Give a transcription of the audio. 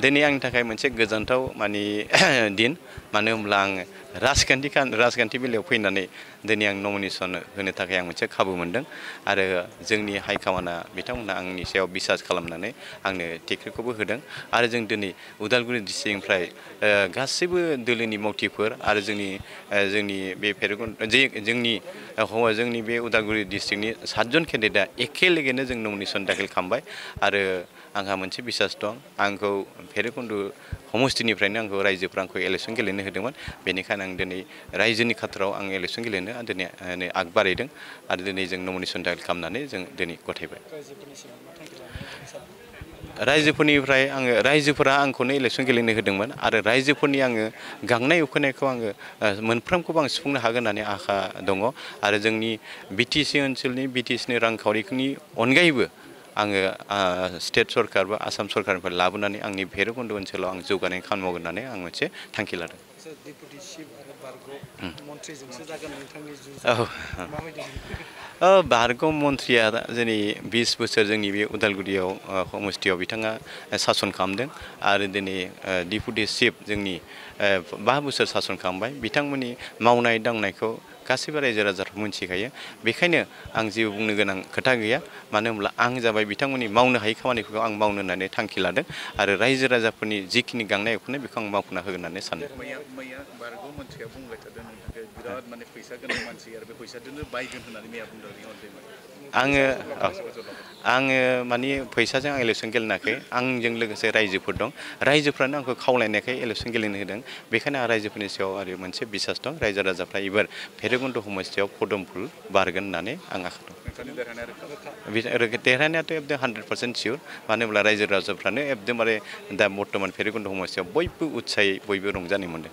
दिनै आंनि थाखाय मोनसे गोजोनथाव माने दिन मानो होनब्ला आं राजखान्थि बेलायाव फैनानै दिनै आं नमिनेसन होनो थाखाय आं मोनसे खाबु मोनदों आरो जोंनि हाइकमान्डआ बिथांमोना आंनि सायाव बिसास खालामनानै आंनो टिकेटखौबो होदों आरो जों दिनै उदालगुरि डिस्ट्रिक्टनिफ्राय गासैबो दोलोनि मावथिफोर आरो जोंनि बे जोंनि बे उदालगुरि डिस्ट्रिक्टनि 7 जन केन्डिडेटआ एखे लेगेनो जों नमिनेसन दाखिल खालामबाय आरो आंहा मोनसे बिसास दं आंखौ भैरबकुन्द समष्टिनिफ्रायनो आंखौ रायजोफ्रा आंखौ इलेक्सन गेलेनो होदोंमोन बेनिखायनो आं दिनै रायजोनि खाथाराव आं इलेक्सन गेलेनो दिनै आग बारायदों आरो दिनै जों नमिनेसन दाखिल खालामनानै जों दिनै गथायबाय रायजोफोरा आंखौनो इलेक्सन गेलेनो होदोंमोन आरो रायजोफोरनि आङो गांनाय उखैनायखौ आङो मोनफ्रोमखौबो आं सुफुंनो हागोन होननानै आसा दङ आरो जोंनि बिटिसि ओनसोलनि बिटिसिनि रांखावरिनि अनगायैबो आङो स्टेट सरकार बा आसाम सरकारनिफ्राय लाबोनानै आंनि भैरबकुन्द ओनसोलाव आं जौगानाय खामानि मावगोन होननानै आं मोनसे थांखि लादों बारग' मन्थ्रिया जोंनि 20 बोसोर जोंनि बे उदालगुरियाव समष्टियाव बिथाङा सासन खालामदों आरो दिनै डिपुटि चिफ जोंनि 5 बोसोर सासन खालामबाय बिथांमोननि मावनाय दांनायखौ गासैबो रायजो राजाफ्रा मिथिखायो बेखायनो आं जेबो बुंनो गोनां खोथा गैया मानो होनब्ला आं जाबाय बिथांमोननि मावनो हायै खामानिफोरखौ आं मावनो होननानै थांखि लादों आरो रायजो राजाफोरनि जिखिनि गांनाय उखैनाय बेखौ आं मावफुंना होगोन होननानै सानदों मैया बारग' मन्थ्रिया बुंबाय थादों नोंथांखौ बिराद माने फैसा गोनां मानसि आरो बे फैसाजोंनो बायगोन होननानै मैया बुंदों आङो माने फैसाजों आं इलेक्सन गेलेनाखै आंजों लोगोसे रायजोफोर दं रायजोफ्रानो आंखौ खावलायनायखाय इलेक्सन गेलेनो होदों बेखायनो आं रायजोफोरनि सायाव आरो मोनसे बिसास दं रायजो राजाफ्रा एबार भैरबकुन्द समष्टियाव पदम फुल बारगोन होननानै आं आसा दं देरहानायाथ' एकदम 100% सियर मानो होनब्ला रायजो राजाफ्रानो एकदमबारे दा बर्थमान भैरबकुन्द समष्टियाव बयबो उत्साहै बयबो रंजानाय मोनदों